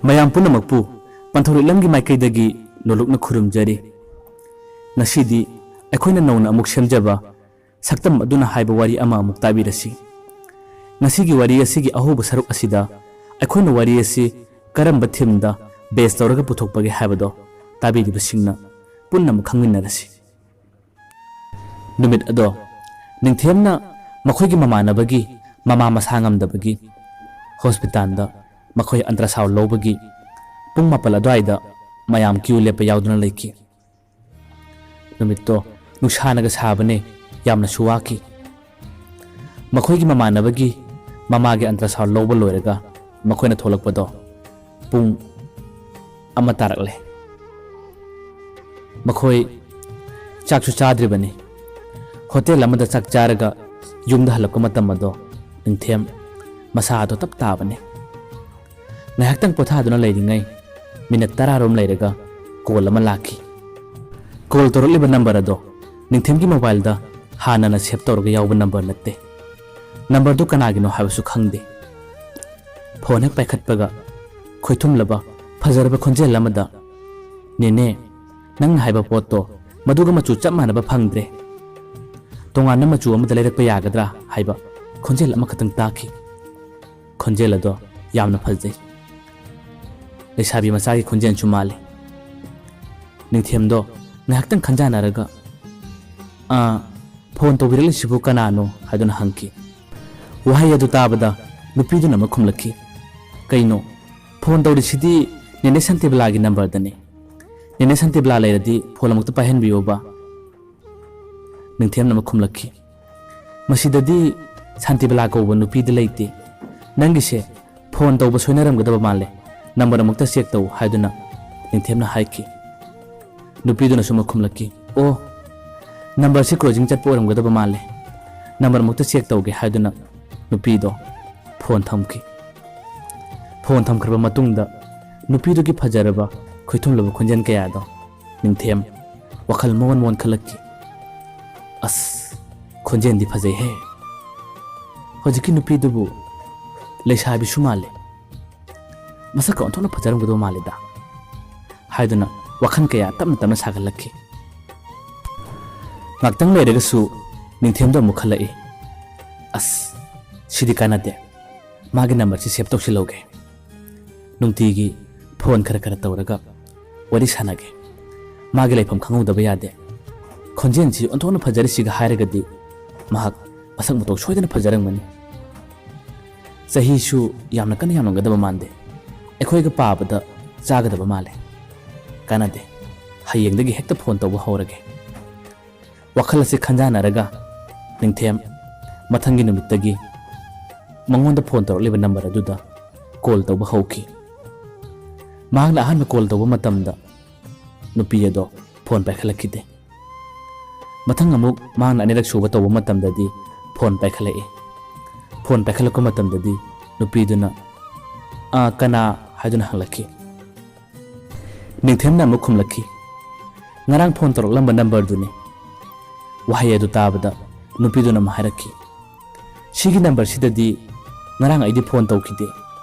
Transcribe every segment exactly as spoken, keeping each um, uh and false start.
ꯃꯌꯥꯝ ꯄꯨꯝꯅꯃꯛꯄꯨ ꯄꯟꯊꯧꯔꯤꯛꯂꯝꯒꯤ ꯃꯥꯏꯀꯩꯗꯒꯤ ꯅꯣꯂꯨꯛꯅ ꯈꯨꯔꯨꯝꯖꯔꯤ꯫ ꯉꯁꯤꯗꯤ ꯑꯩꯈꯣꯏꯅ ꯅꯧꯅ ꯑꯃꯨꯛ ꯁꯦꯝꯖꯕ ꯁꯛꯇꯝ ꯑꯗꯨꯅ ꯍꯥꯏꯕ ꯋꯥꯔꯤ ꯑꯃ ꯑꯃꯨꯛ ꯇꯥꯕꯤꯔꯁꯤ꯫ ꯉꯁꯤꯒꯤ ꯋꯥꯔꯤ ꯑꯁꯤꯒꯤ ꯑꯍꯧꯕ ꯁꯔꯨꯛ ꯑꯁꯤꯗ ꯑꯩꯈꯣꯏꯅ ꯋꯥꯔꯤ ꯑꯁꯤ ꯀꯔꯝꯕ ꯊꯤꯝꯗ ꯕꯦꯁ ꯇꯧꯔꯒ ꯄꯨꯊꯣꯛꯄꯒꯦ ꯍꯥꯏꯕꯗꯣ ꯇꯥꯕꯤꯔꯤꯕꯁꯤꯡꯅ ꯄꯨꯟꯅ ꯑꯃꯨꯛ ꯈꯪꯃꯤꯟꯅꯔꯁꯤ꯫ ꯅꯨꯃꯤꯠ ꯑꯗꯣ ꯅꯤꯡꯊꯦꯝꯅ ꯃꯈꯣꯏꯒꯤ ꯃꯃꯥꯟꯅꯕꯒꯤ ꯃꯃꯥ ꯃꯁꯥ ꯉꯝꯗꯕꯒꯤ ꯍꯣꯁꯄꯤꯇꯥꯜꯗ ꯃꯈꯣꯏ ꯑꯜꯇ꯭ꯔꯥꯁꯥꯎꯟ ꯂꯧꯕꯒꯤ ꯄꯨꯡ ꯃꯥꯄꯜ ꯑꯗꯨꯋꯥꯏꯗ ꯃꯌꯥꯝ ꯀ꯭ꯌꯨ ꯂꯦꯞꯄ ꯌꯥꯎꯗꯨꯅ ꯂꯩꯈꯤ꯫ ꯅꯨꯃꯤꯠꯇꯣ ꯅꯨꯡꯁꯥꯅꯒ ꯁꯥꯕꯅꯦ, ꯌꯥꯝꯅꯁꯨ ꯋꯥꯈꯤ꯫ ꯃꯈꯣꯏꯒꯤ ꯃꯃꯥꯟꯅꯕꯒꯤ ꯃꯃꯥꯒꯤ ꯑꯜꯇ꯭ꯔꯥꯁꯥꯎꯟ ꯂꯧꯕ ꯂꯣꯏꯔꯒ ꯃꯈꯣꯏꯅ ꯊꯣꯛꯂꯛꯄꯗꯣ ꯄꯨꯡ ꯑꯃ ꯇꯥꯔꯛꯂꯦ꯫ ꯃꯈꯣꯏ ꯆꯥꯛꯁꯨ ꯆꯥꯗ꯭ꯔꯤꯕꯅꯤ꯫ ꯍꯣꯇꯦꯜ ꯑꯃꯗ ꯆꯥꯛ ꯆꯥꯔꯒ ꯌꯨꯝꯗ ꯍꯜꯂꯛꯄ ꯃꯇꯝ ꯑꯗꯣ ꯅꯤꯡꯊꯦꯝ ꯃꯁꯥ ꯑꯗꯣ ꯇꯞ ꯇꯥꯕꯅꯤ꯫ ꯉꯥꯏꯍꯥꯛꯇꯪ ꯄꯣꯊꯥꯗꯨꯅ ꯂꯩꯔꯤꯉꯩ ꯃꯤꯅꯠ ꯇꯔꯥꯔꯣꯝ ꯂꯩꯔꯒ ꯀꯣꯜ ꯑꯃ ꯂꯥꯛꯈꯤ꯫ ꯀꯣꯜ ꯇꯧꯔꯛꯂꯤꯕ ꯅꯝꯕꯔ ꯑꯗꯣ ꯅꯤꯡꯊꯦꯝꯒꯤ ꯃꯣꯕꯥꯏꯜꯗ ꯍꯥꯟꯅꯅ ꯁꯦꯚ ꯇꯧꯔꯒ ꯌꯥꯎꯕ ꯅꯝꯕꯔ ꯅꯠꯇꯦ꯫ ꯅꯝꯕꯔꯗꯨ ꯀꯅꯥꯒꯤꯅꯣ ꯍꯥꯏꯕꯁꯨ ꯈꯪꯗꯦ꯫ ꯐꯣꯟ ꯍꯦꯛ ꯄꯥꯏꯈꯠꯄꯒ ꯈꯣꯏꯊꯨꯝꯂꯕ ꯐꯖꯔꯕ ꯈꯣꯟꯖꯦꯜ ꯑꯃꯗ, "ꯅꯦꯅꯦ, ꯅꯪꯅ ꯍꯥꯏꯕ ꯄꯣꯠꯇꯣ ꯃꯗꯨꯒ ꯃꯆꯨ ꯆꯞ ꯃꯥꯟꯅꯕ ꯐꯪꯗ꯭ꯔꯦ꯫ ꯇꯣꯉꯥꯟꯕ ꯃꯆꯨ ꯑꯃꯗ ꯂꯩꯔꯛꯄ ꯌꯥꯒꯗ꯭ꯔꯥ?" ꯍꯥꯏꯕ ꯈꯣꯟꯖꯦꯜ ꯑꯃꯈꯛꯇꯪ ꯇꯥꯈꯤ꯫ ꯈꯣꯟꯖꯦꯜ ꯑꯗꯣ ꯌꯥꯝꯅ ꯐꯖꯩ꯫ ꯂꯩꯁꯥꯕꯤ ꯃꯆꯥꯒꯤ ꯈꯣꯟꯖꯦꯜꯁꯨ ꯃꯥꯜꯂꯤ꯫ ꯅꯤꯡꯊꯦꯝꯗꯣ ꯉꯥꯏꯍꯥꯛꯇꯪ ꯈꯟꯖꯥꯟꯅꯔꯒ, "ꯑꯥ, ꯐꯣꯟ ꯇꯧꯕꯤꯔꯛꯂꯤꯁꯤꯕꯨ ꯀꯅꯥꯅꯣ?" ꯍꯥꯏꯗꯨꯅ ꯍꯪꯈꯤ꯫ ꯋꯥꯍꯩ ꯑꯗꯨ ꯇꯥꯕꯗ ꯅꯨꯄꯤꯗꯨꯅ ꯑꯃ ꯈꯨꯝꯂꯛꯈꯤ, "ꯀꯩꯅꯣ, ꯐꯣꯟ ꯇꯧꯔꯤꯁꯤꯗꯤ ꯅꯦꯅꯦ ꯁꯥꯟꯇꯤꯕꯂꯥꯒꯤ ꯅꯝꯕꯔꯗꯅꯤ꯫ ꯅꯦꯅꯦ ꯁꯥꯟꯇꯤꯕꯂꯥ ꯂꯩꯔꯗꯤ ꯐꯣꯟ ꯑꯃꯨꯛꯇ ꯄꯥꯏꯍꯟꯕꯤꯌꯣꯕ꯫" ꯅꯤꯡꯊꯦꯝꯅ ꯑꯃ ꯈꯨꯝꯂꯛꯈꯤ, "ꯃꯁꯤꯗꯗꯤ ꯁꯥꯟꯇꯤꯕꯂꯥ ꯀꯧꯕ ꯅꯨꯄꯤꯗꯤ ꯂꯩꯇꯦ꯫ ꯅꯪꯒꯤꯁꯦ ꯐꯣꯟ ꯇꯧꯕ ꯁꯣꯏꯅꯔꯝꯒꯗꯕ ꯃꯥꯜꯂꯦ꯫ ꯅꯝꯕꯔ ꯑꯃꯨꯛꯇ ꯆꯦꯛ ꯇꯧ," ꯍꯥꯏꯗꯨꯅ ꯅꯤꯡꯊꯦꯝꯅ ꯍꯥꯏꯈꯤ꯫ ꯅꯨꯄꯤꯗꯨꯅꯁꯨ ꯑꯃ ꯈꯨꯝꯂꯛꯈꯤ, "ꯑꯣ, ꯅꯝꯕꯔꯁꯤ ꯀ꯭ꯔꯣꯁꯤꯡ ꯆꯠꯄ ꯑꯣꯏꯔꯝꯒꯗꯕ ꯃꯥꯜꯂꯦ꯫ ꯅꯝꯕꯔ ꯑꯃꯨꯛꯇ ꯆꯦꯛ ꯇꯧꯒꯦ," ꯍꯥꯏꯗꯨꯅ ꯅꯨꯄꯤꯗꯣ ꯐꯣꯟ ꯊꯝꯈꯤ꯫ ꯐꯣꯟ ꯊꯝꯈ꯭ꯔꯕ ꯃꯇꯨꯡꯗ ꯅꯨꯄꯤꯗꯨꯒꯤ ꯐꯖꯔꯕ ꯈꯣꯏꯊꯨꯝꯂꯕ ꯈꯣꯟꯖꯦꯜ ꯀꯌꯥꯗꯣ ꯅꯤꯡꯊꯦꯝ ꯋꯥꯈꯜ ꯃꯑꯣꯟ ꯃꯑꯣꯟ ꯈꯜꯂꯛꯈꯤ꯫ "ꯑꯁ, ꯈꯣꯟꯖꯦꯜꯗꯤ ꯐꯖꯩꯍꯦ꯫ ꯍꯧꯖꯤꯛꯀꯤ ꯅꯨꯄꯤꯗꯨꯕꯨ ꯂꯩꯁꯥꯕꯤꯁꯨ ꯃꯥꯜꯂꯦ꯫ ꯃꯁꯛꯀ ꯑꯣꯟꯊꯣꯛꯅ ꯐꯖꯔꯝꯒꯗꯧ ꯃꯥꯜꯂꯤꯗ" ꯍꯥꯏꯗꯨꯅ ꯋꯥꯈꯜ ꯀꯌꯥ ꯇꯞꯅ ꯇꯞꯅ ꯁꯥꯒꯠꯂꯛꯈꯤ꯫ ꯉꯥꯛꯇꯪ ꯂꯩꯔꯒꯁꯨ ꯅꯤꯡꯊꯦꯝꯗꯣ ꯑꯃꯨꯛ ꯈꯜꯂꯛꯏ꯫ "ꯑꯁ, ꯁꯤꯗꯤ ꯀꯥꯟꯅꯗꯦ꯫ ꯃꯥꯒꯤ ꯅꯝꯕꯔꯁꯤ ꯁꯦꯚ ꯇꯧꯁꯤꯜꯍꯧꯒꯦ꯫ ꯅꯨꯡꯇꯤꯒꯤ ꯐꯣꯟ ꯈꯔ ꯈꯔ ꯇꯧꯔꯒ ꯋꯥꯔꯤ ꯁꯥꯟꯅꯒꯦ꯫ ꯃꯥꯒꯤ ꯂꯩꯐꯝ ꯈꯪꯍꯧꯗꯕ ꯌꯥꯗꯦ꯫ ꯈꯣꯟꯖꯦꯜꯁꯤ ꯑꯣꯟꯊꯣꯛꯅ ꯐꯖꯔꯤꯁꯤꯒ ꯍꯥꯏꯔꯒꯗꯤ ꯃꯍꯥꯛ ꯃꯁꯛ ꯃꯇꯧ ꯁꯣꯏꯗꯅ ꯐꯖꯔꯝꯒꯅꯤ꯫ ꯆꯍꯤꯁꯨ ꯌꯥꯝꯅ ꯀꯟꯅ ꯌꯥꯝꯂꯝꯒꯗꯕ ꯃꯥꯟꯗꯦ꯫ ꯑꯩꯈꯣꯏꯒ ꯄꯥꯕꯗ ꯆꯥꯒꯗꯕ ꯃꯥꯜꯂꯦ꯫ ꯀꯥꯟꯅꯗꯦ꯫ ꯍꯌꯦꯡꯗꯒꯤ ꯍꯦꯛꯇ ꯐꯣꯟ ꯇꯧꯕ ꯍꯧꯔꯒꯦ"꯫ ꯋꯥꯈꯜ ꯑꯁꯤ ꯈꯟꯖꯥꯟꯅꯔꯒ ꯅꯤꯡꯊꯦꯝ ꯃꯊꯪꯒꯤ ꯅꯨꯃꯤꯠꯇꯒꯤ ꯃꯉꯣꯟꯗ ꯐꯣꯟ ꯇꯧꯔꯛꯂꯤꯕ ꯅꯝꯕꯔ ꯑꯗꯨꯗ ꯀꯣꯜ ꯇꯧꯕ ꯍꯧꯈꯤ꯫ ꯃꯍꯥꯛꯅ ꯑꯍꯥꯟꯕ ꯀꯣꯜ ꯇꯧꯕ ꯃꯇꯝꯗ ꯅꯨꯄꯤ ꯑꯗꯣ ꯐꯣꯟ ꯄꯥꯏꯈꯠꯂꯛꯈꯤꯗꯦ꯫ ꯃꯊꯪ ꯑꯃꯨꯛ ꯃꯍꯥꯛꯅ ꯑꯅꯤꯔꯛ ꯁꯨꯕ ꯇꯧꯕ ꯃꯇꯝꯗꯗꯤ ꯐꯣꯟ ꯄꯥꯏꯈꯠꯂꯛꯏ꯫ ꯐꯣꯟ ꯄꯥꯏꯈꯠꯂꯛꯄ ꯃꯇꯝꯗꯗꯤ ꯅꯨꯄꯤꯗꯨꯅ "ꯑꯥ, ꯀꯅꯥ?" ꯍꯥꯏꯗꯨꯅ ꯍꯪꯂꯛꯈꯤ꯫ ꯅꯤꯡꯊꯦꯝꯅ ꯑꯃꯨꯛ ꯈꯨꯝꯂꯛꯈꯤ, "ꯉꯔꯥꯡ ꯐꯣꯟ ꯇꯧꯔꯛꯂꯝꯕ ꯅꯝꯕꯔꯗꯨꯅꯤ"꯫ ꯋꯥꯍꯩ ꯑꯗꯨ ꯇꯥꯕꯗ ꯅꯨꯄꯤꯗꯨꯅ ꯑꯃꯨꯛ ꯍꯥꯏꯔꯛꯈꯤ, "ꯁꯤꯒꯤ ꯅꯝꯕꯔꯁꯤꯗꯗꯤ ꯉꯔꯥꯡ ꯑꯩꯗꯤ ꯐꯣꯟ ꯇꯧꯈꯤꯗꯦ꯫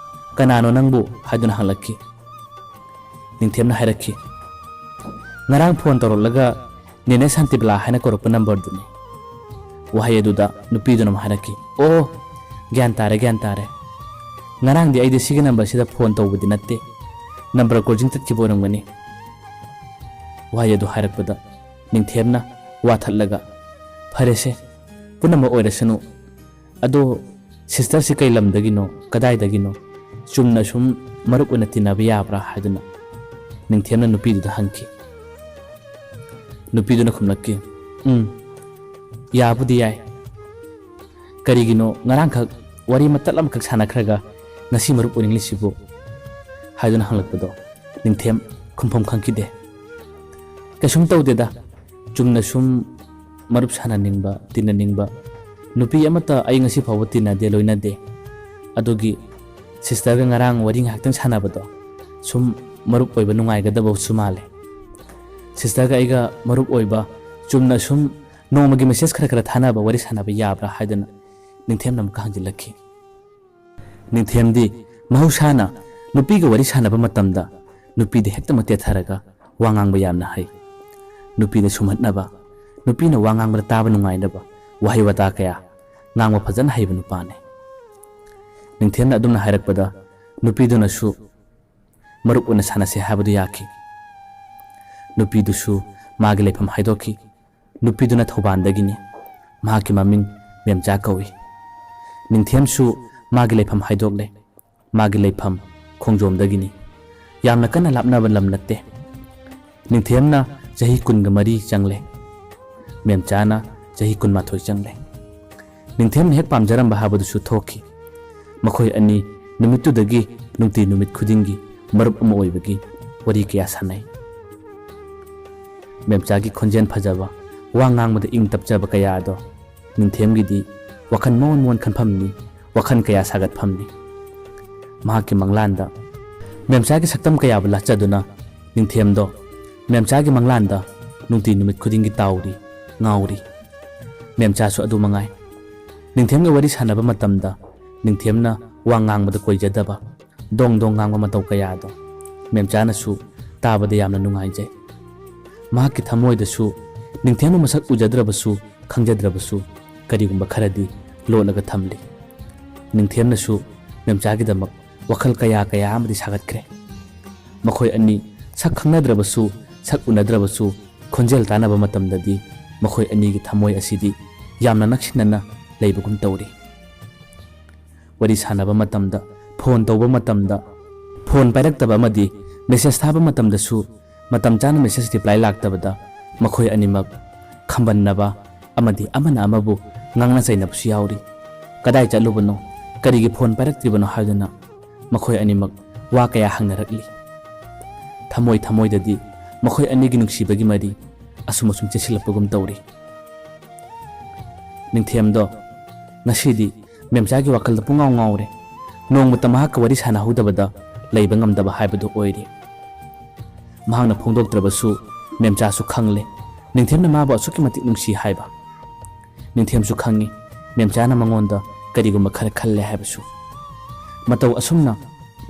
ꯀꯅꯥꯅꯣ ꯅꯪꯕꯨ?" ꯍꯥꯏꯗꯨꯅ ꯍꯪꯂꯛꯈꯤ꯫ ꯅꯤꯡꯊꯦꯝꯅ ꯍꯥꯏꯔꯛꯈꯤ, "ꯉꯔꯥꯡ ꯐꯣꯟ ꯇꯧꯔꯛꯂꯒ ꯅꯦꯅꯦ ꯁꯥꯟꯇꯤꯕꯂꯥ ꯍꯥꯏꯅ ꯀꯧꯔꯛꯄ ꯅꯝꯕꯔꯗꯨꯅꯤ"꯫ ꯋꯥꯍꯩ ꯑꯗꯨꯗ ꯅꯨꯄꯤꯗꯨꯅ ꯑꯃꯨꯛ ꯍꯥꯏꯔꯛꯈꯤ, "ꯑꯣ, ꯒ꯭ꯌꯥꯟ ꯇꯥꯔꯦ, ꯒ꯭ꯌꯥꯟ ꯇꯥꯔꯦ꯫ ꯉꯔꯥꯡꯗꯤ ꯑꯩꯗꯤ ꯁꯤꯒꯤ ꯅꯝꯕꯔꯁꯤꯗ ꯐꯣꯟ ꯇꯧꯕꯗꯤ ꯅꯠꯇꯦ꯫ ꯅꯝꯕꯔ ꯀ꯭ꯔꯣꯁꯤꯡ ꯇꯠꯈꯤꯕ ꯑꯣꯏꯔꯝꯒꯅꯤ"꯫ ꯋꯥꯍꯩ ꯑꯗꯨ ꯍꯥꯏꯔꯛꯄꯗ ꯅꯤꯡꯊꯦꯝꯅ ꯋꯥ ꯊꯠꯂꯒ, "ꯐꯔꯦꯁꯦ, ꯄꯨꯝꯅꯃꯛ ꯑꯣꯏꯔꯁꯅꯨ꯫ ꯑꯗꯣ ꯁꯤꯁꯇꯔꯁꯤ ꯀꯩ ꯂꯝꯗꯒꯤꯅꯣ, ꯀꯗꯥꯏꯗꯒꯤꯅꯣ? ꯆꯨꯝꯅ ꯁꯨꯝ ꯃꯔꯨꯞ ꯑꯣꯏꯅ ꯇꯤꯟꯅꯕ ꯌꯥꯕ꯭ꯔꯥ?" ꯍꯥꯏꯗꯨꯅ ꯅꯤꯡꯊꯦꯝꯅ ꯅꯨꯄꯤꯗꯨꯗ ꯍꯪꯈꯤ꯫ ꯅꯨꯄꯤꯗꯨꯅ ꯈꯨꯝꯂꯛꯈꯤ, "ꯎꯝ, ꯌꯥꯕꯨꯗꯤ ꯌꯥꯏ꯫ ꯀꯔꯤꯒꯤꯅꯣ ꯉꯔꯥꯡꯈꯛ ꯋꯥꯔꯤ ꯃꯇꯠ ꯑꯃꯈꯛ ꯁꯥꯟꯅꯈ꯭ꯔꯒ ꯉꯁꯤ ꯃꯔꯨꯞ ꯑꯣꯏꯅꯤꯡꯂꯤꯁꯤꯕꯨ?" ꯍꯥꯏꯗꯨꯅ ꯍꯪꯂꯛꯄꯗꯣ ꯅꯤꯡꯊꯦꯝ ꯈꯨꯝꯐꯝ ꯈꯪꯈꯤꯗꯦ꯫ "ꯀꯩꯁꯨꯝ ꯇꯧꯗꯦꯗ, ꯆꯨꯝꯅ ꯁꯨꯝ ꯃꯔꯨꯞ ꯁꯥꯟꯅꯅꯤꯡꯕ, ꯇꯤꯟꯅꯅꯤꯡꯕ꯫ ꯅꯨꯄꯤ ꯑꯃꯠꯇ ꯑꯩ ꯉꯁꯤ ꯐꯥꯎꯕ ꯇꯤꯟꯅꯗꯦ, ꯂꯣꯏꯅꯗꯦ꯫ ꯑꯗꯨꯒꯤ ꯁꯤꯁꯇꯔꯒ ꯉꯔꯥꯡ ꯋꯥꯔꯤ ꯉꯥꯏꯍꯥꯛꯇꯪ ꯁꯥꯟꯅꯕꯗꯣ ꯁꯨꯝ ꯃꯔꯨꯞ ꯑꯣꯏꯕ ꯅꯨꯡꯉꯥꯏꯒꯗꯕꯁꯨ ꯃꯥꯜꯂꯦ꯫ ꯁꯤꯁꯇꯔꯒ ꯑꯩꯒ ꯃꯔꯨꯞ ꯑꯣꯏꯕ, ꯆꯨꯝꯅ ꯁꯨꯝ ꯅꯣꯡꯃꯒꯤ ꯃꯦꯁꯦꯖ ꯈꯔ ꯈꯔ ꯊꯥꯅꯕ, ꯋꯥꯔꯤ ꯁꯥꯟꯅꯕ ꯌꯥꯕ꯭ꯔꯥ?" ꯍꯥꯏꯗꯨꯅ ꯅꯤꯡꯊꯦꯝꯅ ꯑꯃꯨꯛꯀ ꯍꯪꯖꯤꯜꯂꯛꯈꯤ꯫ ꯅꯤꯡꯊꯦꯝꯗꯤ ꯃꯍꯧꯁꯥꯅ ꯅꯨꯄꯤꯒ ꯋꯥꯔꯤ ꯁꯥꯟꯅꯕ ꯃꯇꯝꯗ ꯅꯨꯄꯤꯗ ꯍꯦꯛꯇꯃꯛ ꯇꯦꯊꯔꯒ ꯋꯥ ꯉꯥꯡꯕ ꯌꯥꯝꯅ ꯍꯩ꯫ ꯅꯨꯄꯤꯗ ꯁꯨꯝꯍꯠꯅꯕ, ꯅꯨꯄꯤꯅ ꯋꯥ ꯉꯥꯡꯕꯗ ꯇꯥꯕ ꯅꯨꯡꯉꯥꯏꯅꯕ ꯋꯥꯍꯩ ꯋꯥꯇꯥ ꯀꯌꯥ ꯉꯥꯡꯕ ꯐꯖꯅ ꯍꯩꯕ ꯅꯨꯄꯥꯅꯤ꯫ ꯅꯤꯡꯊꯦꯝꯅ ꯑꯗꯨꯝꯅ ꯍꯥꯏꯔꯛꯄꯗ ꯅꯨꯄꯤꯗꯨꯅꯁꯨ ꯃꯔꯨꯞ ꯑꯣꯏꯅ ꯁꯥꯟꯅꯁꯦ ꯍꯥꯏꯕꯗꯨ ꯌꯥꯈꯤ꯫ ꯅꯨꯄꯤꯗꯨꯁꯨ ꯃꯥꯒꯤ ꯂꯩꯐꯝ ꯍꯥꯏꯗꯣꯛꯈꯤ꯫ ꯅꯨꯄꯤꯗꯨꯅ ꯊꯧꯕꯥꯜꯗꯒꯤꯅꯤ꯫ ꯃꯍꯥꯛꯀꯤ ꯃꯃꯤꯡ ꯃꯦꯝꯆꯥ ꯀꯧꯏ꯫ ꯅꯤꯡꯊꯦꯝꯁꯨ ꯃꯥꯒꯤ ꯂꯩꯐꯝ ꯍꯥꯏꯗꯣꯛꯂꯦ꯫ ꯃꯥꯒꯤ ꯂꯩꯐꯝ ꯈꯣꯡꯖꯣꯝꯗꯒꯤꯅꯤ꯫ ꯌꯥꯝꯅ ꯀꯟꯅ ꯂꯥꯞꯅꯕ ꯂꯝ ꯅꯠꯇꯦ꯫ ꯅꯤꯡꯊꯦꯝꯅ ꯆꯍꯤ ꯀꯨꯟꯒ ꯃꯔꯤ ꯆꯪꯂꯦ꯫ ꯃꯦꯝꯆꯥꯅ ꯆꯍꯤ ꯀꯨꯟꯃꯥꯊꯣꯏ ꯆꯪꯂꯦ꯫ ꯅꯤꯡꯊꯦꯝꯅ ꯍꯦꯛ ꯄꯥꯝꯖꯔꯝꯕ ꯍꯥꯏꯕꯗꯨꯁꯨ ꯊꯣꯛꯈꯤ꯫ ꯃꯈꯣꯏ ꯑꯅꯤ ꯅꯨꯃꯤꯠꯇꯨꯗꯒꯤ ꯅꯨꯡꯇꯤ ꯅꯨꯃꯤꯠ ꯈꯨꯗꯤꯡꯒꯤ ꯃꯔꯨꯞ ꯑꯃ ꯑꯣꯏꯕꯒꯤ ꯋꯥꯔꯤ ꯀꯌꯥ ꯁꯥꯟꯅꯩ꯫ ꯃꯦꯝꯆꯥꯒꯤ ꯈꯣꯟꯖꯦꯜ ꯐꯖꯕ, ꯋꯥ ꯉꯥꯡꯕꯗ ꯏꯪ ꯇꯞꯆꯕ ꯀꯌꯥ ꯑꯗꯣ ꯅꯤꯡꯊꯦꯝꯒꯤꯗꯤ ꯋꯥꯈꯜ ꯃꯑꯣꯟ ꯃꯑꯣꯟ ꯈꯟꯐꯝꯅꯤ, ꯋꯥꯈꯜ ꯀꯌꯥ ꯁꯥꯒꯠꯐꯝꯅꯤ꯫ ꯃꯍꯥꯛꯀꯤ ꯃꯪꯂꯥꯟꯗ ꯃꯦꯝꯆꯥꯒꯤ ꯁꯛꯇꯝ ꯀꯌꯥꯕꯨ ꯂꯥꯠꯆꯗꯨꯅ ꯅꯤꯡꯊꯦꯝꯗꯣ ꯃꯦꯝꯆꯥꯒꯤ ꯃꯪꯂꯥꯟꯗ ꯅꯨꯡꯇꯤ ꯅꯨꯃꯤꯠ ꯈꯨꯗꯤꯡꯒꯤ ꯇꯥꯎꯔꯤ, ꯉꯥꯎꯔꯤ꯫ ꯃꯦꯝꯆꯥꯁꯨ ꯑꯗꯨ ꯃꯉꯥꯏ꯫ ꯅꯤꯡꯊꯦꯝꯒ ꯋꯥꯔꯤ ꯁꯥꯟꯅꯕ ꯃꯇꯝꯗ ꯅꯤꯡꯊꯦꯝꯅ ꯋꯥ ꯉꯥꯡꯕꯗ ꯀꯣꯏꯖꯗꯕ, ꯗꯣꯡ ꯗꯣꯡ ꯉꯥꯡꯕ ꯃꯇꯧ ꯀꯌꯥꯗꯣ ꯃꯦꯝꯆꯥꯅꯁꯨ ꯇꯥꯕꯗ ꯌꯥꯝꯅ ꯅꯨꯡꯉꯥꯏꯖꯩ꯫ ꯃꯍꯥꯛꯀꯤ ꯊꯃꯣꯏꯗꯁꯨ ꯅꯤꯡꯊꯦꯝꯕ ꯃꯁꯛ ꯎꯖꯗ꯭ꯔꯕꯁꯨ, ꯈꯪꯖꯗ꯭ꯔꯕꯁꯨ ꯀꯔꯤꯒꯨꯝꯕ ꯈꯔꯗꯤ ꯂꯣꯠꯂꯒ ꯊꯝꯂꯤ꯫ ꯅꯤꯡꯊꯦꯝꯅꯁꯨ ꯃꯦꯝꯆꯥꯒꯤꯗꯃꯛ ꯋꯥꯈꯜ ꯀꯌꯥ ꯀꯌꯥ ꯑꯃꯗꯤ ꯁꯥꯒꯠꯈ꯭ꯔꯦ꯫ ꯃꯈꯣꯏ ꯑꯅꯤ ꯁꯛ ꯈꯪꯅꯗ꯭ꯔꯕꯁꯨ, ꯁꯛ ꯎꯅꯗ꯭ꯔꯕꯁꯨ ꯈꯣꯟꯖꯦꯜ ꯇꯥꯟꯅꯕ ꯃꯇꯝꯗꯗꯤ ꯃꯈꯣꯏ ꯑꯅꯤꯒꯤ ꯊꯃꯣꯏ ꯑꯁꯤꯗꯤ ꯌꯥꯝꯅ ꯅꯛꯁꯤꯟꯅꯅ ꯂꯩꯕꯒꯨꯝ ꯇꯧꯔꯤ꯫ ꯋꯥꯔꯤ ꯁꯥꯟꯅꯕ ꯃꯇꯝꯗ, ꯐꯣꯟ ꯇꯧꯕ ꯃꯇꯝꯗ, ꯐꯣꯟ ꯄꯥꯏꯔꯛꯇꯕ ꯑꯃꯗꯤ ꯃꯦꯁꯦꯖ ꯊꯥꯕ ꯃꯇꯝꯗꯁꯨ ꯃꯇꯝ ꯆꯥꯅ ꯃꯦꯁꯦꯖ ꯔꯤꯄ꯭ꯂꯥꯏ ꯂꯥꯛꯇꯕꯗ ꯃꯈꯣꯏ ꯑꯅꯤꯃꯛ ꯈꯝꯕꯟꯅꯕ ꯑꯃꯗꯤ ꯑꯃꯅ ꯑꯃꯕꯨ ꯉꯥꯡꯅ ꯆꯩꯅꯕꯁꯨ ꯌꯥꯎꯔꯤ꯫ "ꯀꯗꯥꯏ ꯆꯠꯂꯨꯕꯅꯣ? ꯀꯔꯤꯒꯤ ꯐꯣꯟ ꯄꯥꯏꯔꯛꯇ꯭ꯔꯤꯕꯅꯣ?" ꯍꯥꯏꯗꯨꯅ ꯃꯈꯣꯏ ꯑꯅꯤꯃꯛ ꯋꯥ ꯀꯌꯥ ꯍꯪꯅꯔꯛꯂꯤ꯫ ꯊꯃꯣꯏ ꯊꯃꯣꯏꯗꯗꯤ ꯃꯈꯣꯏ ꯑꯅꯤꯒꯤ ꯅꯨꯡꯁꯤꯕꯒꯤ ꯃꯔꯤ ꯑꯁꯨꯝ ꯑꯁꯨꯝ ꯆꯦꯁꯤꯜꯂꯛꯄꯒꯨꯝ ꯇꯧꯔꯤ꯫ ꯅꯤꯡꯊꯦꯝꯗꯣ ꯉꯁꯤꯗꯤ ꯃꯦꯝꯆꯥꯒꯤ ꯋꯥꯈꯜꯗ ꯄꯨꯡꯉꯥꯎ ꯉꯥꯎꯔꯦ꯫ ꯅꯣꯡꯃꯇ ꯃꯍꯥꯛꯀ ꯋꯥꯔꯤ ꯁꯥꯟꯅꯍꯧꯗꯕꯗ ꯂꯩꯕ ꯉꯝꯗꯕ ꯍꯥꯏꯕꯗꯨ ꯑꯣꯏꯔꯦ꯫ ꯃꯍꯥꯛꯅ ꯐꯣꯡꯗꯣꯛꯇ꯭ꯔꯕꯁꯨ ꯃꯦꯝꯆꯥꯁꯨ ꯈꯪꯂꯦ, ꯅꯤꯡꯊꯦꯝꯅ ꯃꯥꯕꯨ ꯑꯁꯨꯛꯀꯤ ꯃꯇꯤꯛ ꯅꯨꯡꯁꯤ ꯍꯥꯏꯕ꯫ ꯅꯤꯡꯊꯦꯝꯁꯨ ꯈꯪꯉꯤ ꯃꯦꯝꯆꯥꯅ ꯃꯉꯣꯟꯗ ꯀꯔꯤꯒꯨꯝꯕ ꯈꯔ ꯈꯜꯂꯦ ꯍꯥꯏꯕꯁꯨ꯫ ꯃꯇꯧ ꯑꯁꯨꯝꯅ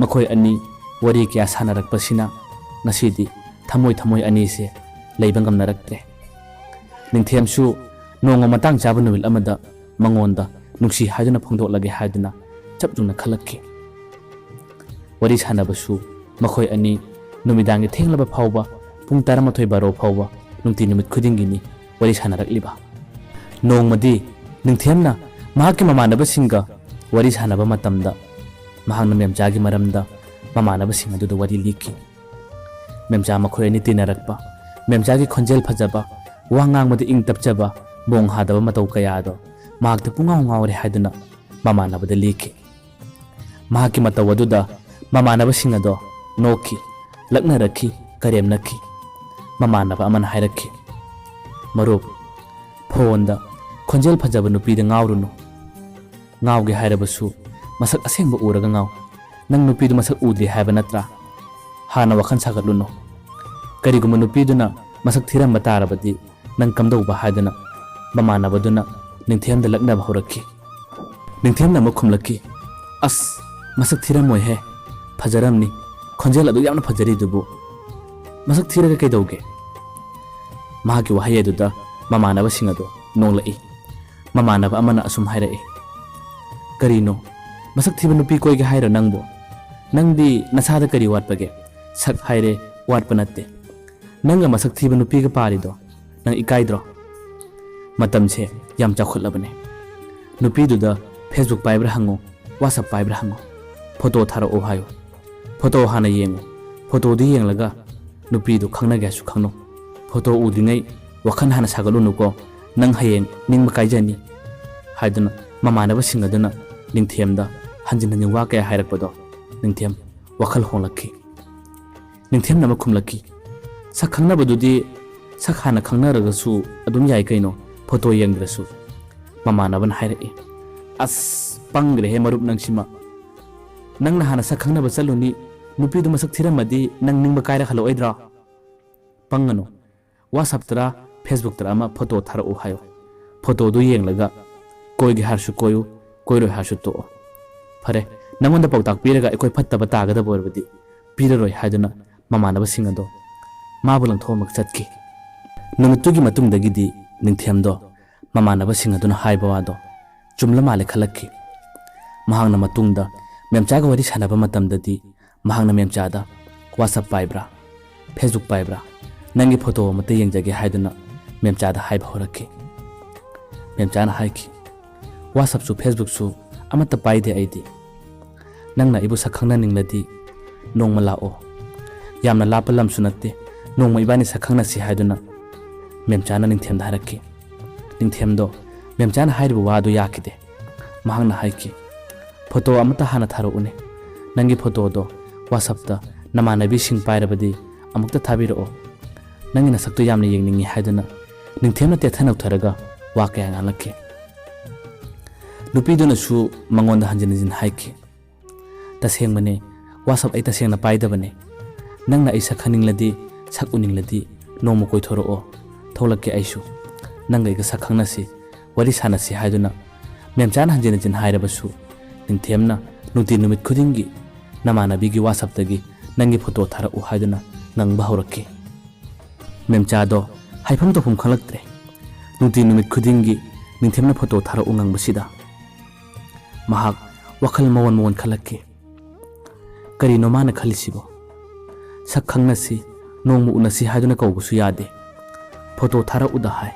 ꯃꯈꯣꯏ ꯑꯅꯤ ꯋꯥꯔꯤ ꯀꯌꯥ ꯁꯥꯟꯅꯔꯛꯄꯁꯤꯅ ꯉꯁꯤꯗꯤ ꯊꯃꯣꯏ ꯊꯃꯣꯏ ꯑꯅꯤꯁꯦ ꯂꯩꯕ ꯉꯝꯅꯔꯛꯇ꯭ꯔꯦ꯫ ꯅꯤꯡꯊꯦꯝꯁꯨ ꯅꯣꯡꯃ ꯃꯇꯥꯡ ꯆꯥꯕ ꯅꯨꯃꯤꯠ ꯑꯃꯗ ꯃꯉꯣꯟꯗ ꯅꯨꯡꯁꯤ ꯍꯥꯏꯗꯨꯅ ꯐꯣꯡꯗꯣꯛꯂꯒꯦ ꯍꯥꯏꯗꯨꯅ ꯆꯞ ꯌꯨꯡꯅ ꯈꯜꯂꯛꯈꯤ꯫ ꯋꯥꯔꯤ ꯁꯥꯟꯅꯕꯁꯨ ꯃꯈꯣꯏ ꯑꯅꯤ ꯅꯨꯃꯤꯗꯥꯡꯒꯤ ꯊꯦꯡꯂꯕ ꯐꯥꯎꯕ, ꯄꯨꯡ ꯇꯔꯥꯃꯥꯊꯣꯏ ꯕꯥꯔꯣ ꯐꯥꯎꯕ ꯅꯨꯡꯇꯤ ꯅꯨꯃꯤꯠ ꯈꯨꯗꯤꯡꯒꯤꯅꯤ ꯋꯥꯔꯤ ꯁꯥꯟꯅꯔꯛꯂꯤꯕ꯫ ꯅꯣꯡꯃꯗꯤ ꯅꯤꯡꯊꯦꯝꯅ ꯃꯍꯥꯛꯀꯤ ꯃꯃꯥꯟꯅꯕꯁꯤꯡꯒ ꯋꯥꯔꯤ ꯁꯥꯟꯅꯕ ꯃꯇꯝꯗ ꯃꯍꯥꯛꯅ ꯃꯦꯝꯆꯥꯒꯤ ꯃꯔꯝꯗ ꯃꯃꯥꯟꯅꯕꯁꯤꯡ ꯑꯗꯨꯗ ꯋꯥꯔꯤ ꯂꯤꯈꯤ꯫ ꯃꯦꯝꯆꯥ ꯃꯈꯣꯏ ꯑꯅꯤ ꯇꯤꯟꯅꯔꯛꯄ, ꯃꯦꯝꯆꯥꯒꯤ ꯈꯣꯟꯖꯦꯜ ꯐꯖꯕ, ꯋꯥ ꯉꯥꯡꯕꯗ ꯏꯪ ꯇꯞꯆꯕ, ꯕꯣꯡ ꯍꯥꯗꯕ ꯃꯇꯧ ꯀꯌꯥꯗꯣ ꯃꯍꯥꯛꯇ ꯄꯨꯡꯉꯥꯎ ꯉꯥꯎꯔꯦ ꯍꯥꯏꯗꯨꯅ ꯃꯃꯥꯟꯅꯕꯗ ꯂꯤꯈꯤ꯫ ꯃꯍꯥꯛꯀꯤ ꯃꯇꯧ ꯑꯗꯨꯗ ꯃꯃꯥꯟꯅꯕꯁꯤꯡ ꯑꯗꯣ ꯅꯣꯛꯈꯤ, ꯂꯛꯅꯔꯛꯈꯤ, ꯀꯔꯦꯝꯅꯈꯤ꯫ ꯃꯃꯥꯟꯅꯕ ꯑꯃꯅ ꯍꯥꯏꯔꯛꯈꯤ, "ꯃꯔꯨꯞ, ꯐꯣꯟꯗ ꯈꯣꯟꯖꯦꯜ ꯐꯖꯕ ꯅꯨꯄꯤꯗ ꯉꯥꯎꯔꯨꯅꯨ꯫ ꯉꯥꯎꯒꯦ ꯍꯥꯏꯔꯕꯁꯨ ꯃꯁꯛ ꯑꯁꯦꯡꯕ ꯎꯔꯒ ꯉꯥꯎ꯫ ꯅꯪ ꯅꯨꯄꯤꯗꯨ ꯃꯁꯛ ꯎꯗ꯭ꯔꯤ ꯍꯥꯏꯕ ꯅꯠꯇ꯭ꯔꯥ? ꯍꯥꯟꯅ ꯋꯥꯈꯜ ꯁꯥꯒꯠꯂꯨꯅꯨ꯫ ꯀꯔꯤꯒꯨꯝꯕ ꯅꯨꯄꯤꯗꯨꯅ ꯃꯁꯛ ꯊꯤꯔꯝꯕ ꯇꯥꯔꯕꯗꯤ ꯅꯪ ꯀꯝꯗꯧꯕ?" ꯍꯥꯏꯗꯨꯅ ꯃꯃꯥꯟꯅꯕꯗꯨꯅ ꯅꯤꯡꯊꯦꯝꯗ ꯂꯛꯅꯕ ꯍꯧꯔꯛꯈꯤ꯫ ꯅꯤꯡꯊꯦꯝꯅ ꯑꯃꯨꯛ ꯈꯨꯝꯂꯛꯈꯤ, "ꯑꯁ, ꯃꯁꯛ ꯊꯤꯔꯝꯃꯣꯏꯍꯦ, ꯐꯖꯔꯝꯅꯤ, ꯈꯣꯟꯖꯦꯜ ꯑꯗꯨ ꯌꯥꯝꯅ ꯐꯖꯔꯤꯗꯨꯕꯨ꯫ ꯃꯁꯛ ꯊꯤꯔꯒ ꯀꯩꯗꯧꯒꯦ?" ꯃꯍꯥꯛꯀꯤ ꯋꯥꯍꯩ ꯑꯗꯨꯗ ꯃꯃꯥꯟꯅꯕꯁꯤꯡ ꯑꯗꯨ ꯅꯣꯡꯂꯛꯏ꯫ ꯃꯃꯥꯟꯅꯕ ꯑꯃꯅ ꯑꯁꯨꯝ ꯍꯥꯏꯔꯛꯏ, "ꯀꯔꯤꯅꯣ? ꯃꯁꯛ ꯊꯤꯕ ꯅꯨꯄꯤ ꯀꯣꯏꯒꯦ ꯍꯥꯏꯔꯣ ꯅꯪꯕꯨ? ꯅꯪꯗꯤ ꯅꯁꯥꯗ ꯀꯔꯤ ꯋꯥꯠꯄꯒꯦ? ꯁꯛ ꯍꯥꯏꯔꯦ ꯋꯥꯠꯄ ꯅꯠꯇꯦ꯫ ꯅꯪꯒ ꯃꯁꯛ ꯊꯤꯕ ꯅꯨꯄꯤꯒ ꯄꯥꯔꯤꯗꯣ ꯅꯪ ꯏꯀꯥꯏꯗ꯭ꯔꯣ? ꯃꯇꯝꯁꯦ ꯌꯥꯝ ꯆꯥꯎꯈꯠꯂꯕꯅꯦ꯫ ꯅꯨꯄꯤꯗꯨꯗ Facebook ꯄꯥꯏꯕ꯭ꯔꯥ ꯍꯪꯉꯨ, WhatsApp ꯄꯥꯏꯕ꯭ꯔꯥ ꯍꯪꯉꯨ, ꯐꯣꯇꯣ ꯊꯥꯔꯛꯑꯣ ꯍꯥꯏꯌꯨ꯫ ꯐꯣꯇꯣ ꯍꯥꯟꯅ ꯌꯦꯡꯉꯨ꯫ ꯐꯣꯇꯣꯗꯨ ꯌꯦꯡꯂꯒ ꯅꯨꯄꯤꯗꯨ ꯈꯪꯅꯒꯦ ꯍꯥꯏꯁꯨ ꯈꯪꯅꯧ꯫ ꯐꯣꯇꯣ ꯎꯗ꯭ꯔꯤꯉꯩ ꯋꯥꯈꯜ ꯍꯥꯟꯅ ꯁꯥꯒꯠꯂꯨꯅꯨꯀꯣ, ꯅꯪ ꯍꯌꯦꯡ ꯅꯤꯡꯕ ꯀꯥꯏꯖꯅꯤ" ꯍꯥꯏꯗꯨꯅ ꯃꯃꯥꯟꯅꯕꯁꯤꯡ ꯑꯗꯨꯅ ꯅꯤꯡꯊꯦꯝꯗ ꯍꯟꯖꯤꯟ ꯍꯟꯖꯤꯟ ꯋꯥ ꯀꯌꯥ ꯍꯥꯏꯔꯛꯄꯗꯣ ꯅꯤꯡꯊꯦꯝ ꯋꯥꯈꯜ ꯍꯣꯡꯂꯛꯈꯤ꯫ ꯅꯤꯡꯊꯦꯝꯅ ꯑꯃ ꯈꯨꯝꯂꯛꯈꯤ, "ꯁꯛ ꯈꯪꯅꯕꯗꯨꯗꯤ ꯁꯛ ꯍꯥꯟꯅ ꯈꯪꯅꯔꯒꯁꯨ ꯑꯗꯨꯝ ꯌꯥꯏ ꯀꯩꯅꯣ, ꯐꯣꯇꯣ ꯌꯦꯡꯗ꯭ꯔꯁꯨ"꯫ ꯃꯃꯥꯟꯅꯕꯅ ꯍꯥꯏꯔꯛꯏ, "ꯑꯁ, ꯄꯪꯒ꯭ꯔꯦꯍꯦ ꯃꯔꯨꯞ ꯅꯪꯁꯤꯃ꯫ ꯅꯪꯅ ꯍꯥꯟꯅ ꯁꯛ ꯈꯪꯅꯕ ꯆꯠꯂꯨꯅꯤ, ꯅꯨꯄꯤꯗꯨ ꯃꯁꯛ ꯊꯤꯔꯝꯃꯗꯤ ꯅꯪ ꯅꯤꯡꯕ ꯀꯥꯏꯔ ꯍꯜꯂꯛꯑꯣꯏꯗ꯭ꯔꯣ? ꯄꯪꯒꯅꯨ꯫ WhatsApp ꯇꯔꯥ, Facebook ꯇꯔꯥ ꯑꯃ ꯐꯣꯇꯣ ꯊꯥꯔꯛꯎ ꯍꯥꯏꯌꯨ꯫ ꯐꯣꯇꯣꯗꯨ ꯌꯦꯡꯂꯒ ꯀꯣꯏꯒꯦ ꯍꯥꯏꯔꯁꯨ ꯀꯣꯏꯌꯨ, ꯀꯣꯏꯔꯣꯏ ꯍꯥꯏꯔꯁꯨ ꯇꯣꯛꯑꯣ꯫ ꯐꯔꯦ, "ꯅꯪꯉꯣꯟꯗ ꯄꯥꯎꯇꯥꯛ ꯄꯤꯔꯒ ꯑꯩꯈꯣꯏ ꯐꯠꯇꯕ ꯇꯥꯒꯗꯕ ꯑꯣꯏꯔꯕꯗꯤ ꯄꯤꯔꯔꯣꯏ" ꯍꯥꯏꯗꯨꯅ ꯃꯃꯥꯟꯅꯕꯁꯤꯡ ꯑꯗꯣ ꯃꯥꯕꯨ ꯂꯪꯊꯣꯛꯑꯝꯃꯒ ꯆꯠꯈꯤ꯫ ꯅꯨꯃꯤꯠꯇꯨꯒꯤ ꯃꯇꯨꯡꯗꯒꯤꯗꯤ ꯅꯤꯡꯊꯦꯝꯗꯣ ꯃꯃꯥꯟꯅꯕꯁꯤꯡ ꯑꯗꯨꯅ ꯍꯥꯏꯕ ꯋꯥꯗꯣ ꯆꯨꯝꯂ ꯃꯥꯜꯂꯦ ꯈꯜꯂꯛꯈꯤ꯫ ꯃꯍꯥꯛꯅ ꯃꯇꯨꯡꯗ ꯃꯦꯝꯆꯥꯒ ꯋꯥꯔꯤ ꯁꯥꯟꯅꯕ ꯃꯇꯝꯗꯗꯤ ꯃꯍꯥꯛꯅ ꯃꯦꯝꯆꯥꯗ "WhatsApp ꯄꯥꯏꯕ꯭ꯔꯥ? Facebook ꯄꯥꯏꯕ꯭ꯔꯥ? ꯅꯪꯒꯤ ꯐꯣꯇꯣ ꯑꯃꯠꯇ ꯌꯦꯡꯖꯒꯦ" ꯍꯥꯏꯗꯨꯅ ꯃꯦꯝꯆꯥꯗ ꯍꯥꯏꯕ ꯍꯧꯔꯛꯈꯤ꯫ ꯃꯦꯝꯆꯥꯅ ꯍꯥꯏꯈꯤ, "WhatsAppꯁꯨ Facebookꯁꯨ ꯑꯃꯠꯇ ꯄꯥꯏꯗꯦ ꯑꯩꯗꯤ꯫ ꯅꯪꯅ ꯑꯩꯕꯨ ꯁꯛ ꯈꯪꯅꯅꯤꯡꯂꯗꯤ ꯅꯣꯡꯃ ꯂꯥꯛꯑꯣ꯫ ꯌꯥꯝꯅ ꯂꯥꯞꯄ ꯂꯝꯁꯨ ꯅꯠꯇꯦ, ꯅꯣꯡꯃ ꯏꯕꯥꯅꯤ ꯁꯛ ꯈꯪꯅꯁꯤ" ꯍꯥꯏꯗꯨꯅ ꯃꯦꯝꯆꯥꯅ ꯅꯤꯡꯊꯦꯝꯗ ꯍꯥꯏꯔꯛꯈꯤ꯫ ꯅꯤꯡꯊꯦꯝꯗꯣ ꯃꯦꯝꯆꯥꯅ ꯍꯥꯏꯔꯤꯕ ꯋꯥꯗꯨ ꯌꯥꯈꯤꯗꯦ꯫ ꯃꯍꯥꯛꯅ ꯍꯥꯏꯈꯤ, "ꯐꯣꯇꯣ ꯑꯃꯠꯇ ꯍꯥꯟꯅ ꯊꯥꯔꯛꯎꯅꯦ꯫ ꯅꯪꯒꯤ ꯐꯣꯇꯣꯗꯣ WhatsAppꯇ ꯅꯃꯥꯟꯅꯕꯤꯁꯤꯡ ꯄꯥꯏꯔꯕꯗꯤ ꯑꯃꯨꯛꯇ ꯊꯥꯕꯤꯔꯛꯑꯣ꯫ ꯅꯪꯒꯤ ꯅꯁꯛꯇꯨ ꯌꯥꯝꯅ ꯌꯦꯡꯅꯤꯡꯉꯤ" ꯍꯥꯏꯗꯨꯅ ꯅꯤꯡꯊꯦꯝꯅ ꯇꯦꯊ ꯅꯧꯊꯔꯒ ꯋꯥ ꯀꯌꯥ ꯉꯥꯡꯂꯛꯈꯤ꯫ ꯅꯨꯄꯤꯗꯨꯅꯁꯨ ꯃꯉꯣꯟꯗ ꯍꯟꯖꯤꯟ ꯍꯟꯖꯤꯟ ꯍꯥꯏꯈꯤ, "ꯇꯁꯦꯡꯕꯅꯦ, WhatsApp ꯑꯩ ꯇꯁꯦꯡꯅ ꯄꯥꯏꯗꯕꯅꯦ꯫ ꯅꯪꯅ ꯑꯩ ꯁꯛ ꯈꯪꯅꯤꯡꯂꯗꯤ, ꯁꯛ ꯎꯅꯤꯡꯂꯗꯤ ꯅꯣꯡꯃ ꯀꯣꯏꯊꯣꯔꯛꯑꯣ, ꯊꯣꯛꯂꯛꯀꯦ ꯑꯩꯁꯨ꯫ ꯅꯪꯒ ꯑꯩꯒ ꯁꯛ ꯈꯪꯅꯁꯤ, ꯋꯥꯔꯤ ꯁꯥꯟꯅꯁꯤ" ꯍꯥꯏꯗꯨꯅ ꯃꯦꯝꯆꯥꯅ ꯍꯟꯖꯤꯟ ꯍꯟꯖꯤꯟ ꯍꯥꯏꯔꯕꯁꯨ ꯅꯤꯡꯊꯦꯝꯅ ꯅꯨꯡꯇꯤ ꯅꯨꯃꯤꯠ ꯈꯨꯗꯤꯡꯒꯤ ꯅꯃꯥꯟꯅꯕꯤꯒꯤ WhatsAppꯇꯒꯤ "ꯅꯪꯒꯤ ꯐꯣꯇꯣ ꯊꯥꯔꯛꯎ" ꯍꯥꯏꯗꯨꯅ ꯉꯪꯕ ꯍꯧꯔꯛꯈꯤ꯫ ꯃꯦꯝꯆꯥꯗꯣ ꯍꯥꯏꯐꯝ ꯇꯧꯐꯝ ꯈꯪꯂꯛꯇ꯭ꯔꯦ꯫ ꯅꯨꯡꯇꯤ ꯅꯨꯃꯤꯠ ꯈꯨꯗꯤꯡꯒꯤ ꯅꯤꯡꯊꯦꯝꯅ ꯐꯣꯇꯣ ꯊꯥꯔꯛꯎ ꯉꯪꯕꯁꯤꯗ ꯃꯍꯥꯛ ꯋꯥꯈꯜ ꯃꯑꯣꯟ ꯃꯑꯣꯟ ꯈꯜꯂꯛꯈꯤ꯫ ꯀꯔꯤꯅꯣ ꯃꯥꯅ ꯈꯜꯂꯤꯁꯤꯕꯣ? ꯁꯛ ꯈꯪꯅꯁꯤ, ꯅꯣꯡꯃ ꯎꯅꯁꯤ ꯍꯥꯏꯗꯨꯅ ꯀꯧꯕꯁꯨ ꯌꯥꯗꯦ꯫ ꯐꯣꯇꯣ ꯊꯥꯔꯛꯎꯗ ꯍꯥꯏ꯫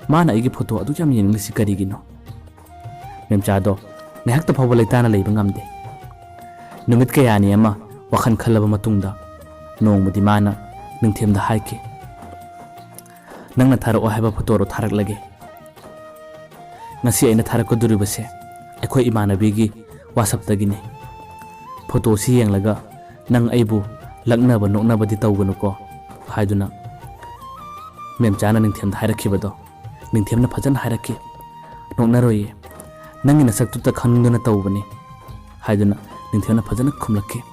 ꯃꯥꯅ ꯑꯩꯒꯤ ꯐꯣꯇꯣ ꯑꯗꯨꯛ ꯌꯥꯝ ꯌꯦꯡꯅꯤꯡꯂꯤꯁꯤ ꯀꯔꯤꯒꯤꯅꯣ? ꯃꯦꯝꯆꯥꯗꯣ ꯉꯥꯏꯍꯥꯛꯇ ꯐꯥꯎꯕ ꯂꯩꯇꯥꯅ ꯂꯩꯕ ꯉꯝꯗꯦ꯫ ꯅꯨꯃꯤꯠ ꯀꯌꯥꯅꯤ ꯑꯃ ꯋꯥꯈꯜ ꯈꯜꯂꯕ ꯃꯇꯨꯡꯗ ꯅꯣꯡꯃꯗꯤ ꯃꯥꯅ ꯅꯤꯡꯊꯦꯝꯗ ꯍꯥꯏꯈꯤ, "ꯅꯪꯅ ꯊꯥꯔꯛꯑꯣ ꯍꯥꯏꯕ ꯐꯣꯇꯣꯗꯣ ꯊꯥꯔꯛꯂꯒꯦ꯫ ꯉꯁꯤ ꯑꯩꯅ ꯊꯥꯔꯛꯀꯗꯧꯔꯤꯕꯁꯦ ꯑꯩꯈꯣꯏ ꯏꯃꯥꯟꯅꯕꯤꯒꯤ WhatsAppꯇꯒꯤꯅꯤ꯫ ꯐꯣꯇꯣꯁꯤ ꯌꯦꯡꯂꯒ ꯅꯪ ꯑꯩꯕꯨ ꯂꯛꯅꯕ ꯅꯣꯛꯅꯕꯗꯤ ꯇꯧꯒꯅꯨꯀꯣ" ꯍꯥꯏꯗꯨꯅ ꯃꯦꯝꯆꯥꯅ ꯅꯤꯡꯊꯦꯝꯗ ꯍꯥꯏꯔꯛꯈꯤꯕꯗꯣ ꯅꯤꯡꯊꯦꯝꯅ ꯐꯖꯅ ꯍꯥꯏꯔꯛꯈꯤ꯫ "ꯅꯣꯛꯅꯔꯣꯏꯌꯦ, ꯅꯪꯒꯤ ꯅꯁꯛꯇꯨꯇ ꯈꯪꯅꯤꯡꯗꯨꯅ ꯇꯧꯕꯅꯤ" ꯍꯥꯏꯗꯨꯅ ꯅꯤꯡꯊꯦꯝꯅ ꯐꯖꯅ ꯈꯨꯝꯂꯛꯈꯤ꯫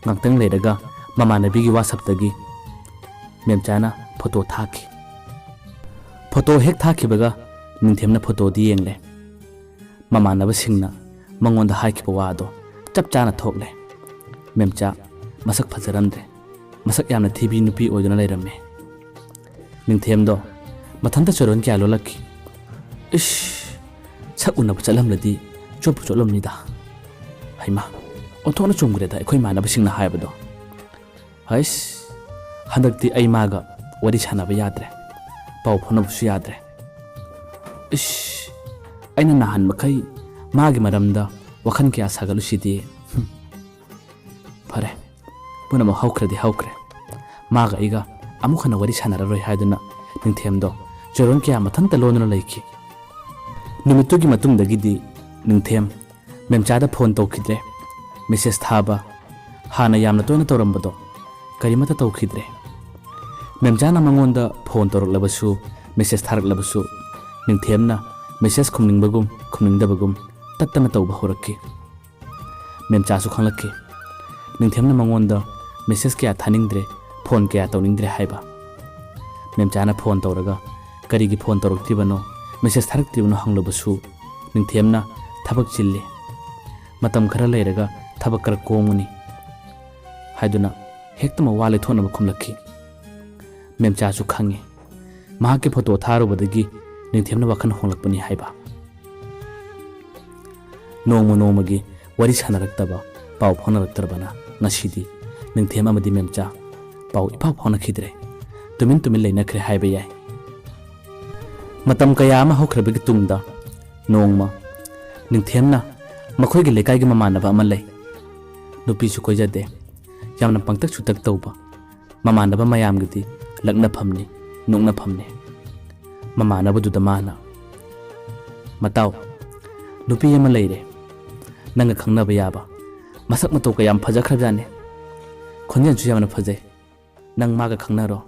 ꯉꯥꯛꯇꯪ ꯂꯩꯔꯒ ꯃꯃꯥꯟꯅꯕꯤꯒꯤ WhatsAppꯇꯒꯤ ꯃꯦꯝꯆꯥꯅ ꯐꯣꯇꯣ ꯊꯥꯈꯤ꯫ ꯐꯣꯇꯣ ꯍꯦꯛ ꯊꯥꯈꯤꯕꯒ ꯅꯤꯡꯊꯦꯝꯅ ꯐꯣꯇꯣꯗꯤ ꯌꯦꯡꯂꯦ꯫ ꯃꯃꯥꯟꯅꯕꯁꯤꯡꯅ ꯃꯉꯣꯟꯗ ꯍꯥꯏꯈꯤꯕ ꯋꯥꯗꯣ ꯆꯞ ꯆꯥꯅ ꯊꯣꯛꯂꯦ꯫ ꯃꯦꯝꯆꯥ ꯃꯁꯛ ꯐꯖꯔꯝꯗ꯭ꯔꯦ꯫ ꯃꯁꯛ ꯌꯥꯝꯅ ꯊꯤꯕꯤ ꯅꯨꯄꯤ ꯑꯣꯏꯗꯨꯅ ꯂꯩꯔꯝꯃꯦ꯫ ꯅꯤꯡꯊꯦꯝꯗꯣ ꯃꯊꯟꯇ ꯆꯣꯏꯔꯣꯟ ꯀꯌꯥ ꯂꯣꯜꯂꯛꯈꯤ꯫ "ꯏꯁ, ꯁꯛ ꯎꯅꯕ ꯆꯠꯂꯝꯂꯗꯤ ꯆꯣꯠꯄꯨ ꯆꯣꯠꯂꯝꯅꯤꯗ꯫ ꯍꯩꯃꯥ, ꯑꯣꯟꯊꯣꯛꯅ ꯆꯨꯝꯈ꯭ꯔꯦꯗ ꯑꯩꯈꯣꯏ ꯏꯃꯥꯟꯅꯕꯁꯤꯡꯅ ꯍꯥꯏꯕꯗꯣ꯫ ꯍꯩꯁ, ꯍꯟꯗꯛꯇꯤ ꯑꯩ ꯃꯥꯒ ꯋꯥꯔꯤ ꯁꯥꯟꯅꯕ ꯌꯥꯗ꯭ꯔꯦ, ꯄꯥꯎ ꯐꯥꯎꯅꯕꯁꯨ ꯌꯥꯗ꯭ꯔꯦ꯫ ꯏꯁ, ꯑꯩꯅ ꯅꯍꯥꯟ ꯃꯈꯩ ꯃꯥꯒꯤ ꯃꯔꯝꯗ ꯋꯥꯈꯜ ꯀꯌꯥ ꯁꯥꯒꯠꯂꯨꯁꯤꯗꯤ꯫ ꯍꯨꯝ꯫ ꯐꯔꯦ, ꯄꯨꯝꯅꯃꯛ ꯍꯧꯈ꯭ꯔꯗꯤ ꯍꯧꯈ꯭ꯔꯦ꯫ ꯃꯥꯒ ꯑꯩꯒ ꯑꯃꯨꯛ ꯍꯟꯅ ꯋꯥꯔꯤ ꯁꯥꯟꯅꯔꯔꯣꯏ" ꯍꯥꯏꯗꯨꯅ ꯅꯤꯡꯊꯦꯝꯗꯣ ꯆꯣꯏꯔꯣꯟ ꯀꯌꯥ ꯃꯊꯟꯇ ꯂꯣꯟꯗꯨꯅ ꯂꯩꯈꯤ꯫ ꯅꯨꯃꯤꯠꯇꯨꯒꯤ ꯃꯇꯨꯡꯗꯒꯤꯗꯤ ꯅꯤꯡꯊꯦꯝ ꯃꯦꯝꯆꯥꯗ ꯐꯣꯟ ꯇꯧꯈꯤꯗ꯭ꯔꯦ꯫ ꯃꯦꯁꯦꯖ ꯊꯥꯕ ꯍꯥꯟꯅ ꯌꯥꯝꯅ ꯇꯣꯏꯅ ꯇꯧꯔꯝꯕꯗꯣ ꯀꯔꯤꯃꯠꯇ ꯇꯧꯈꯤꯗ꯭ꯔꯦ꯫ ꯃꯦꯝꯆꯥꯅ ꯃꯉꯣꯟꯗ ꯐꯣꯟ ꯇꯧꯔꯛꯂꯕꯁꯨ, ꯃꯦꯁꯦꯖ ꯊꯥꯔꯛꯂꯕꯁꯨ, ꯅꯤꯡꯊꯦꯝꯅ ꯃꯦꯁꯦꯖ ꯈꯨꯝꯅꯤꯡꯕꯒꯨꯝ ꯈꯨꯝꯅꯤꯡꯗꯕꯒꯨꯝ ꯇꯠꯇꯅ ꯇꯧꯕ ꯍꯧꯔꯛꯈꯤ꯫ ꯃꯦꯝꯆꯥꯁꯨ ꯈꯪꯂꯛꯈꯤ꯫ ꯅꯤꯡꯊꯦꯝꯅ ꯃꯉꯣꯟꯗ ꯃꯦꯁꯦꯖ ꯀꯌꯥ ꯊꯥꯅꯤꯡꯗ꯭ꯔꯦ, ꯐꯣꯟ ꯀꯌꯥ ꯇꯧꯅꯤꯡꯗ꯭ꯔꯦ ꯍꯥꯏꯕ꯫ ꯃꯦꯝꯆꯥꯅ ꯐꯣꯟ ꯇꯧꯔꯒ ꯀꯔꯤꯒꯤ ꯐꯣꯟ ꯇꯧꯔꯛꯇ꯭ꯔꯤꯕꯅꯣ, ꯃꯦꯁꯦꯖ ꯊꯥꯔꯛꯇ꯭ꯔꯤꯕꯅꯣ ꯍꯪꯂꯕꯁꯨ ꯅꯤꯡꯊꯦꯝꯅ "ꯊꯕꯛ ꯆꯤꯜꯂꯤ, ꯃꯇꯝ ꯈꯔ ꯂꯩꯔꯒ ꯊꯕꯛ ꯈꯔ ꯀꯣꯝꯒꯅꯤ" ꯍꯥꯏꯗꯨꯅ ꯍꯦꯛꯇ ꯃꯋꯥ ꯂꯩꯊꯣꯛꯅꯕ ꯈꯨꯝꯂꯛꯈꯤ꯫ ꯃꯦꯝꯆꯥꯁꯨ ꯈꯪꯉꯤ, ꯃꯍꯥꯛꯀꯤ ꯐꯣꯇꯣ ꯊꯥꯔꯨꯕꯗꯒꯤ ꯅꯤꯡꯊꯦꯝꯅ ꯋꯥꯈꯜ ꯍꯣꯡꯂꯛꯄꯅꯤ ꯍꯥꯏꯕ꯫ ꯅꯣꯡꯃ ꯅꯣꯡꯃꯒꯤ ꯋꯥꯔꯤ ꯁꯥꯟꯅꯔꯛꯇꯕ, ꯄꯥꯎ ꯐꯥꯎꯅꯔꯛꯇ꯭ꯔꯕꯅ ꯉꯁꯤꯗꯤ ꯅꯤꯡꯊꯦꯝ ꯑꯃꯗꯤ ꯃꯦꯝꯆꯥ ꯄꯥꯎ ꯏꯐꯥꯎ ꯐꯥꯎꯅꯈꯤꯗ꯭ꯔꯦ꯫ ꯇꯨꯃꯤꯟ ꯇꯨꯃꯤꯟ ꯂꯩꯅꯈ꯭ꯔꯦ ꯍꯥꯏꯕ ꯌꯥꯏ꯫ ꯃꯇꯝ ꯀꯌꯥ ꯑꯃ ꯍꯧꯈ꯭ꯔꯕꯒꯤ ꯇꯨꯡꯗ ꯅꯣꯡꯃ ꯅꯤꯡꯊꯦꯝꯅ ꯃꯈꯣꯏꯒꯤ ꯂꯩꯀꯥꯏꯒꯤ ꯃꯃꯥꯟꯅꯕ ꯑꯃ ꯂꯩ꯫ ꯅꯨꯄꯤꯁꯨ ꯀꯣꯏꯖꯗꯦ, ꯌꯥꯝꯅ ꯄꯪꯇꯛ ꯁꯨꯇꯛ ꯇꯧꯕ, ꯃꯃꯥꯟꯅꯕ ꯃꯌꯥꯝꯒꯤꯗꯤ ꯂꯛꯅꯐꯝꯅꯤ, ꯅꯣꯛꯅꯐꯝꯅꯤ꯫ ꯃꯃꯥꯟꯅꯕꯗꯨꯗ ꯃꯥꯅ, "ꯃꯇꯥꯎ, ꯅꯨꯄꯤ ꯑꯃ ꯂꯩꯔꯦ, ꯅꯪꯒ ꯈꯪꯅꯕ ꯌꯥꯕ꯫ ꯃꯁꯛ ꯃꯇꯧ ꯀꯌꯥꯝ ꯐꯖꯈ꯭ꯔꯖꯥꯠꯅꯤ, ꯈꯣꯟꯖꯦꯜꯁꯨ ꯌꯥꯝꯅ ꯐꯖꯩ꯫ ꯅꯪ ꯃꯥꯒ ꯈꯪꯅꯔꯣ,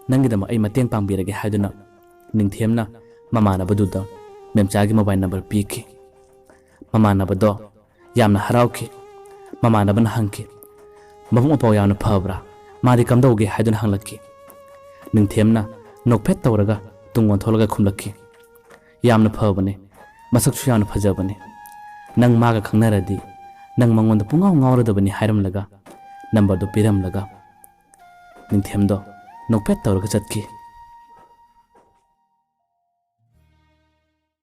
ꯅꯪꯒꯤꯗꯃꯛ ꯑꯩ ꯃꯇꯦꯡ ꯄꯥꯡꯕꯤꯔꯒꯦ" ꯍꯥꯏꯗꯨꯅ ꯅꯤꯡꯊꯦꯝꯅ ꯃꯃꯥꯟꯅꯕꯗꯨꯗ ꯃꯦꯝꯆꯥꯒꯤ ꯃꯣꯕꯥꯏꯜ ꯅꯝꯕꯔ ꯄꯤꯈꯤ꯫ ꯃꯃꯥꯟꯅꯕꯗꯣ ꯌꯥꯝꯅ ꯍꯔꯥꯎꯈꯤ꯫ ꯃꯃꯥꯟꯅꯕꯅ ꯍꯪꯈꯤ, "ꯃꯕꯨꯛ ꯃꯄꯥꯎ ꯌꯥꯝꯅ ꯐꯕ꯭ꯔꯥ? ꯃꯥꯗꯤ ꯀꯝꯗꯧꯒꯦ?" ꯍꯥꯏꯗꯨꯅ ꯍꯪꯂꯛꯈꯤ꯫ ꯅꯤꯡꯊꯦꯝꯅ ꯅꯣꯛꯐꯦꯠ ꯇꯧꯔꯒ ꯇꯨꯡ ꯑꯣꯟꯊꯣꯛꯂꯒ ꯈꯨꯝꯂꯛꯈꯤ, "ꯌꯥꯝꯅ ꯐꯕꯅꯦ, ꯃꯁꯛꯁꯨ ꯌꯥꯝꯅ ꯐꯖꯕꯅꯦ꯫ ꯅꯪ ꯃꯥꯒ ꯈꯪꯅꯔꯗꯤ ꯅꯪ ꯃꯉꯣꯟꯗ ꯄꯨꯡꯉꯥꯎ ꯉꯥꯎꯔꯗꯕꯅꯤ" ꯍꯥꯏꯔꯝꯂꯒ ꯅꯝꯕꯔꯗꯨ ꯄꯤꯔꯝꯂꯒ ꯅꯤꯡꯊꯦꯝꯗꯣ ꯅꯣꯛꯐꯦꯠ ꯇꯧꯔꯒ ꯆꯠꯈꯤ꯫